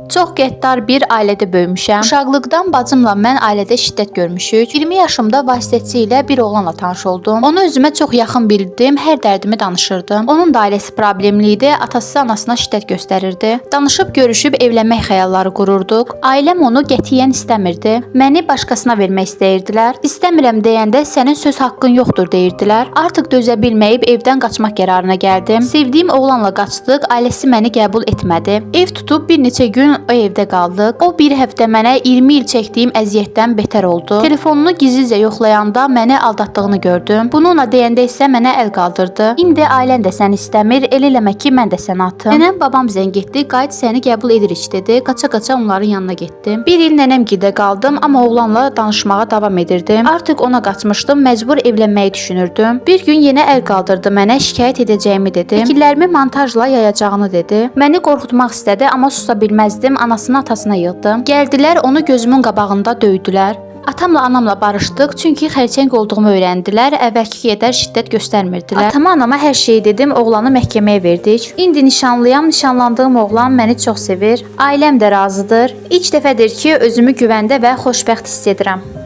Çox qəddar bir ailədə böyümüşəm. Uşaqlıqdan bacımla mən ailədə şiddət görmüşük. 20 yaşımda vasitəçi ilə bir oğlanla tanış oldum. Onu özümə çox yaxın bildim, hər dərdimi danışırdım. Onun da ailəsi problemli idi, atası anasına şiddət göstərirdi. Danışıb görüşüb evlənmək xəyalları qururduq. Ailəm onu qətiyyən istəmirdi. Məni başqasına vermək istəyirdilər. İstəmirəm deyəndə sənin söz haqqın yoxdur deyirdilər. Artıq dözə bilməyib evdən qaçmaq qərarına gəldim. Sevdiyim oğlanla qaçdıq, ailəsi məni qəbul etmədi. Ev tutub bir neçə gün o evdə qaldıq. O bir həftə mənə 20 il çəkdiyim əziyyətdən betər oldu. Telefonunu gizlicə yoxlayanda məni aldatdığını gördüm. Bunu ona deyəndə isə mənə əl qaldırdı. İndi ailən də səni istəmir, elə eləmə ki, mən də səni atım. Nənəm babam zəng etdi, qayıt səni qəbul edirik dedi. Qaça-qaça onların yanına getdim. Bir il nənəmgildə qaldım, amma oğlanla danışmağa davam edirdim. Artıq ona qaçmışdım, məcbur evlənməyi düşünürdüm. Bir gün yenə əl qaldırdı mənə, şikayət edəcəyimi dedi. Şəkillərimi montajla yayacağını dedi. Məni qorxutmaq istədi, amma susa bilməzdim. Anasını atasına yığdım. Gəldilər, onu gözümün qabağında döydülər. Atamla anamla barışdıq, çünki xərçəng olduğumu öyrəndilər. Əvvəlki qədər şiddət göstərmirdilər. Atama, anama hər şeyi dedim, oğlanı məhkəməyə verdik. İndi nişanlıyam, nişanlandığım oğlan məni çox sevir. Ailəm də razıdır. İlk dəfədir ki, özümü güvəndə və xoşbəxt hiss edirəm.